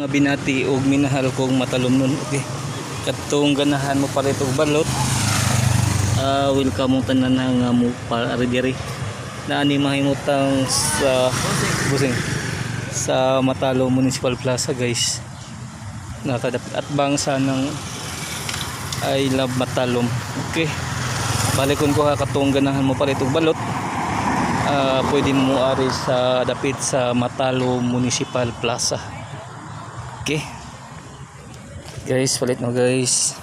Mga binati og minahal kong Matalomnon. Okay. Katong ganahan mo palit og balot. Welcome mo tanan nga mo para diri. Naani mahimutang sa busing sa Matalom Municipal Plaza, guys. Nakadapit atbang sa ng I Love Matalom. Okay. Balikon ko ha, katong ganahan mo palit og balot. Pwede mo ari sa dapit sa Matalom Municipal Plaza. Okay. Guys, palit mo, guys.